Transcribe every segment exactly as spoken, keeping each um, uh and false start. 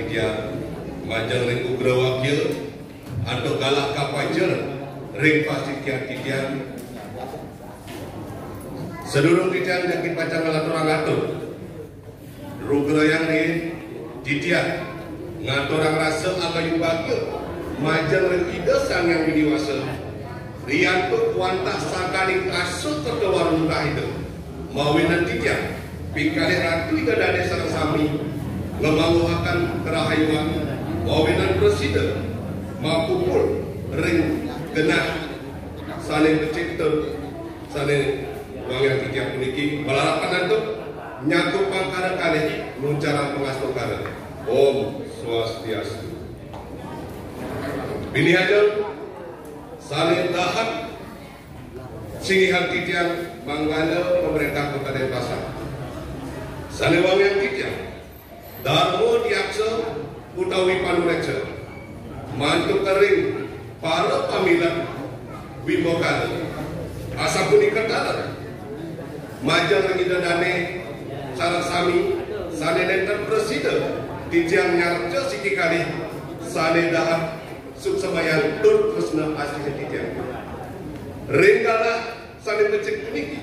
Ya, majeng ring ugra wakil, antuk galah kapajar ring pasikian titiang. Sadurung titiang jagi pacang nglaturang atur, rugrayang ring titiang ngaturang rasa agayu bagia majeng ring Ida Sang Hyang Widhi Wasa, riantuk wantah sakaning kasa kerta warung Ida. Mawinan titiang, pikalih Ratu Ida Dane sareng sami, ngamangguhaken karahayuan, mawinan prasida, mapupul ring genah sane becik tur sane wangiang titiang puniki, malarapan antuk nyangkup pangkara kalih nguncarang pangastungkara. Om Swastiastu. Pinih ajeng sane dahat singgihan titiang manggala Pemerintah Kota Denpasar. Sane wangiang titiang Darma Diaksa utawi Panureksa mantuk ring para pamilet wimbakala. Asapunika taler majeng ring Ida Dane sareng sami sane nenten prasida titiang nyarca siki kalih sane dahat suksemayang tur tresna asih titiang. Ring galah sane becik puniki,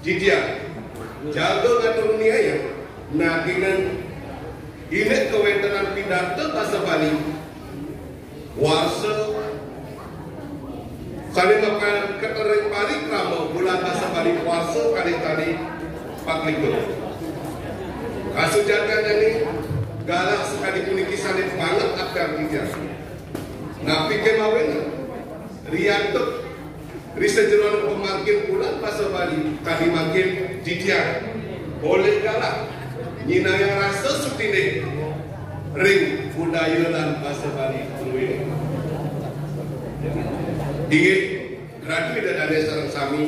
titiang jaga ngaturang nagingin indik kawentenan pidarta basa Bali warsa sane mapan ketering parikrama Bulan Basa Bali warsa kalih tali patlikur. Kasujatinnyane galah sakadi puniki sane banget apiarti titiang. Napi ke mawinan riantuk ri sajeroning pamargin Bulan Basa Bali kadi mangkin titiang polih galah nyinahang rasa sutindih ring budaya lan basa Bali druene. Inggih, Ratu Ida Dane sareng sami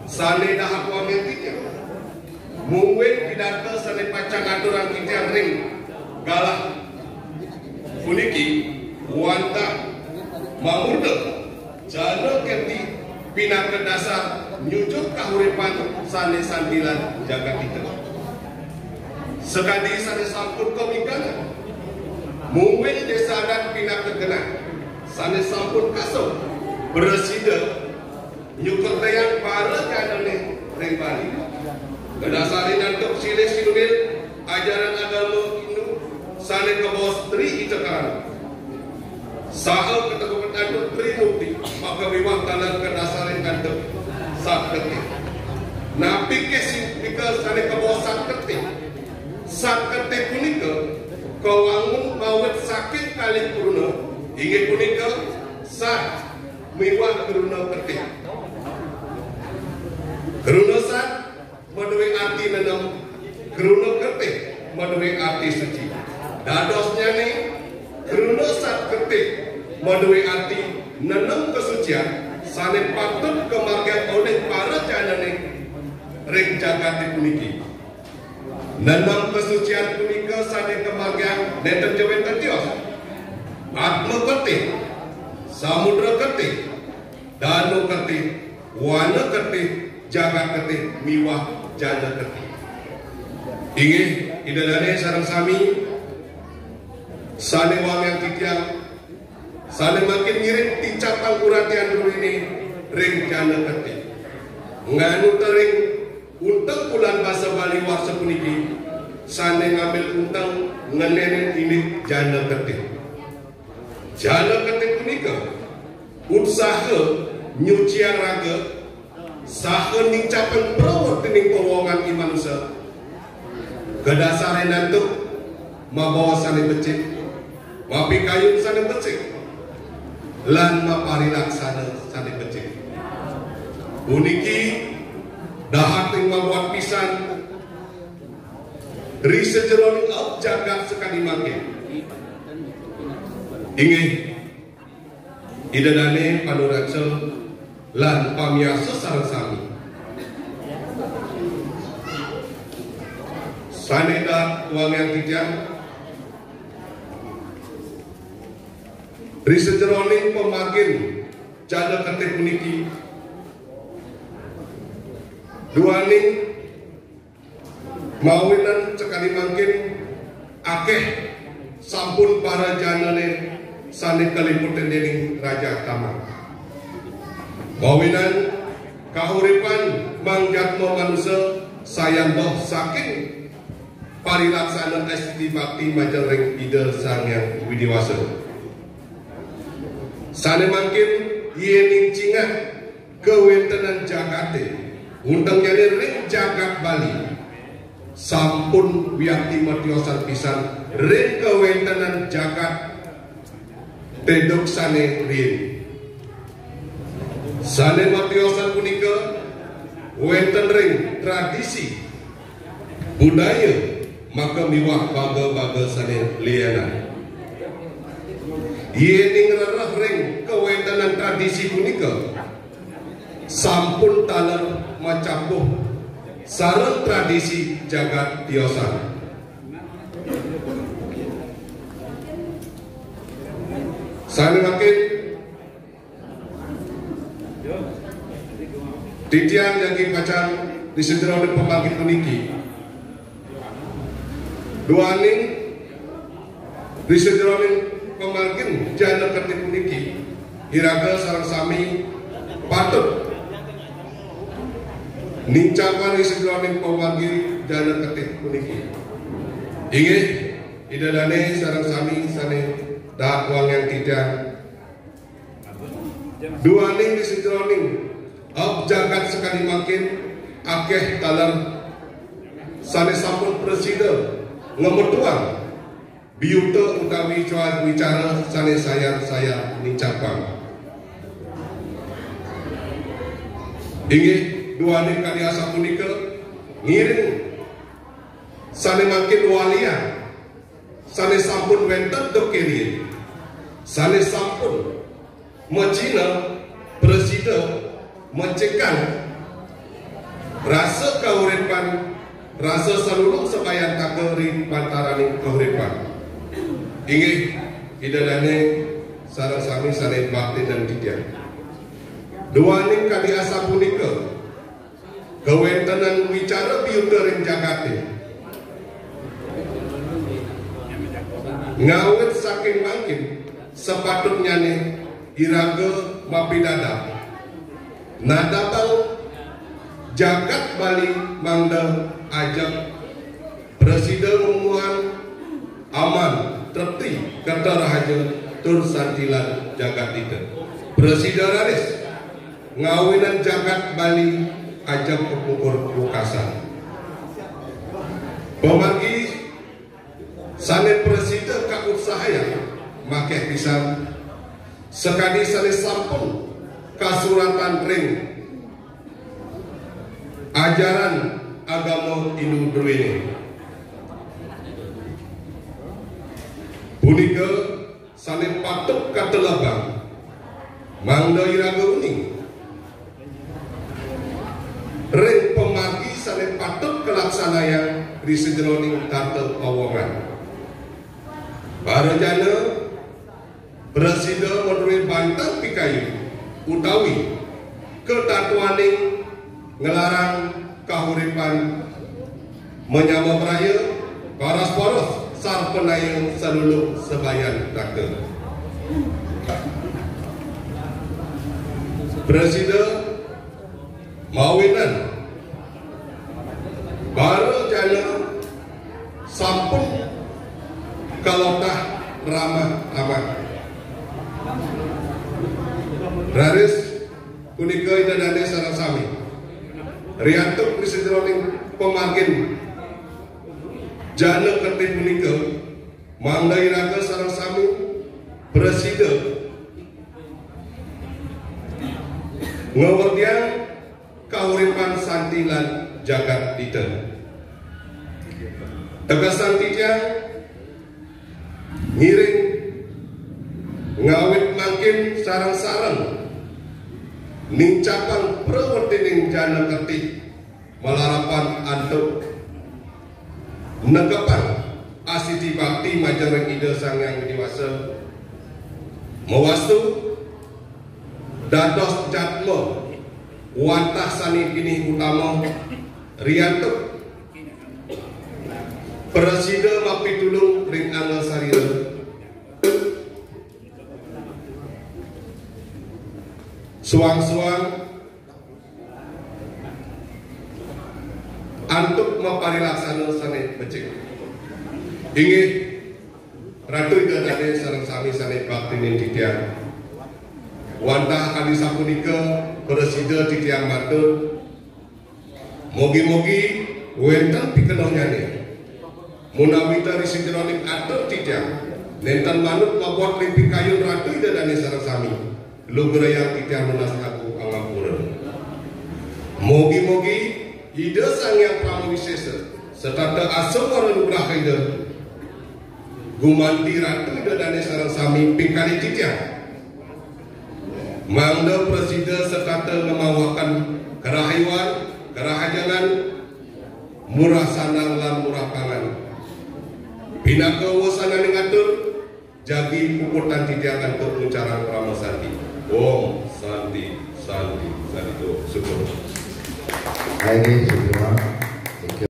sane dahat wangiang titiang. Mungguing pidarta sane pacang aturang titiang ring galah puniki wantah mamurda jana kerti pinaka dasar nyujur kahuripan sane santi lan jagat ita. Sakadi sane sampun kawikangan, mungguing desa adat pinaka genah sane sampun kasub prasida nyukertayang para janane ring Bali. Kadasarin antuk silih sinunggil ajaran agama Hindu sane kabaos Tri Ita Karana. Saha kateguhan antuk Trimurti, maka miwah taler kadasarin antuk Sat Kerthi. Napi ke sing nika sane kabaos Sat Kerthi? Sat Kerthi punika kawangun mawit saking kalih kruna, inggih punika Sat miwah Kruna Kerthi. Kruna Sat madue arti nenem, Kruna Kerthi madue arti suci. Dadosnyane, Kruna Sat Kerthi madue arti nenem kasucian sane patut kamargiang olih para janane ring jagate puniki. Nenem kasucian punika sane kamargiang nenten ja wenten tios. Atma Kerthi, Samudra Kerthi, Danu Kerthi, Wana Kerthi, Jagat Kerthi, miwah Jana Kerthi. Inggih, Ida Dane sareng sami sane wangiang titiang, sane mangkin ngiring tincapang uratian druene ring Jana Kerthi. Nganut ring unteng Bulan Basa Bali warsa puniki, sane ngambil unteng ngeninin indik Jana Kerthi. Jana Kerthi punika utsaha nyuciang raga saha nincapang prawertining pawongan i manusa. Kadasarin antuk mabaos sane becik, mapikayun sane becik, lan maparilaksana sane becik. Puniki dahat ring mabuat pisan ri sajeroning aum jagat sakadi mangkin. Inggih, Ida Dane panureksa lan pamiarsa sareng sami. Sane dahat wangiang titiang, ri sajeroning pamargin Jana Kerthi puniki, duaning mawinan sakadi mangkin akeh sampun para janané sané kaliputin déning Raja Kamang. Mawinan kauripan mangjatma manusa sayan doh saking parilaksana astiti bakti majeng ring Ida Sang Hyang Widi Wasa. Sané mangkin yéning cingak kawéntenan jagaté, untengnyané ring jagat Bali, sampun wiakti matiosan pisan ring kawéntenan jagat Teduk sané riin. Sané matiosan punika wénten ring tradisi budaya maka miwah baga-baga sané lianan. Yéning rereh ring kawéntenan tradisi punika sampun taler macapuh sareng tradisi jagat tiosan. Sané mangkin titiang jagi pacang di sajeroning pamargi puniki. Duaning di sajeroning pamargin jana kerti puniki, iraga sareng sami patut nincapang di sajeroning pamargi jana kerti puniki. Inggih, Ida dané sareng sami sané dahat wangiang titiang. Duaning di sajeroning aab jagat sakadi mangkin akéh taler sané sampun prasida ngametuang biuta utawi ca-, wicara sané sayan-sayan nincapang. Inggih, duaning kadi asapunika ngiring sané mangkin walian sané sampun wénten duk riin, sané sampun macingak prasida macekang rasa kauripan, rasa salulung sabayantaka ring pantaraning kauripan. Inggih, Ida dané sareng sami sané baktiang titiang. Duaning kadi asapunika, kawéntenan wicara biuta ring jagaté. Ngawit saking mangkin, sapatutnyané iraga mapidadab. Nadabang jagat Bali mangda ajeg prasida mumuhan aman, trepti, kata rahaja, tur santi lan jagat ida. Prasida raris ngawinan jagat Bali ajeg kapungkur wekasan. Pamargi sané prasida kautsahayang makéh pisan sakadi sané sampun kasuratan ring ajaran agama Hindu druéné. Punika sané patut katelebang, mangda iraga uning ring pamargi sané patut kalaksanayang ri sajeroning tata pawongan. Para jana prasida madué bantang pikayu utawi katatuaning nglarang kahuripan manyama braya, paras-paras, sarpanaya salulung sabayantaka. Prasida mawinan para jana sampun kalotah ramah-ramah. Raris punika Ida dané sareng sami. Riantuk ri sajeroning pamargin jana kerti punika, mangda iraga sareng sami prasida ngawerdiang kahuripan santi lan jagat dita. Tegesan titiang ngiring ngawit mangkin sareng-sareng nincapang prawetining jana kerti malarapan antuk nekepang astiti bakti majeng ring Ida Sang Hyang Widi Wasa. Mawastu dados jatma wantah sané pinih utama riantuk prasida mapitulung ring angga sarira Suang-suang antuk maparilaksana sane becik. Inggih, Ratu Ida Dane sareng sami sane baktinin titiang. Wantah kadi sapunika prasida titiang matur, mugi-mugi wenten pikenohnyane. Munawita ri sajeroning atur titiang nenten manut pabot ring pikayun Ratu Ida Dane sareng sami, lugrayang titiang nunas agung pangampura. Mugi-mugi Ida Sang Hyang Parama Wisesa setata asung wara nugraha Ida gumanti Ratu Ida Dane sareng sami pingkali titiang. Mangda prasida setata ngemawaken karahayuan, karahajengan, murah sandang lan murah pangan. Pinaka wasananing atur, jagi puputang titiang antuk nguncarang parama santi. Om Santi, Santi, Santi. Tuh, syukur. Inggih, syukur.